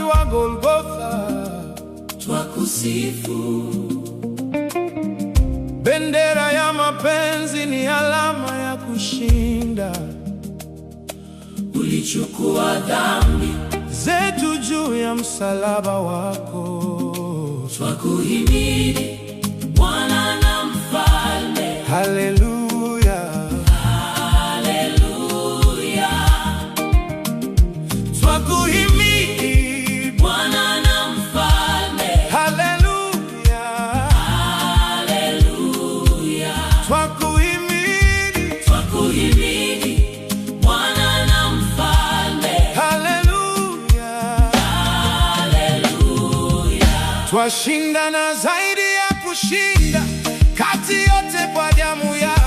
wa Golgotha. Twakusifu. Bendera ya mapenzi ni alama ya kushinda. Ulichukua dhambi zetu juu ya msalaba wako. Twakuhimidi Bwana na Mfalme. Haleluya. Haleluya. Twakuhimidi Bwana na Mfalme. Haleluya. Haleluya. Twakuhimidi. Twakuhimidi Bwana na Mfalme. Haleluya. Haleluya. Twashindana zaidi ya kushinda, kati yote kwa damu ya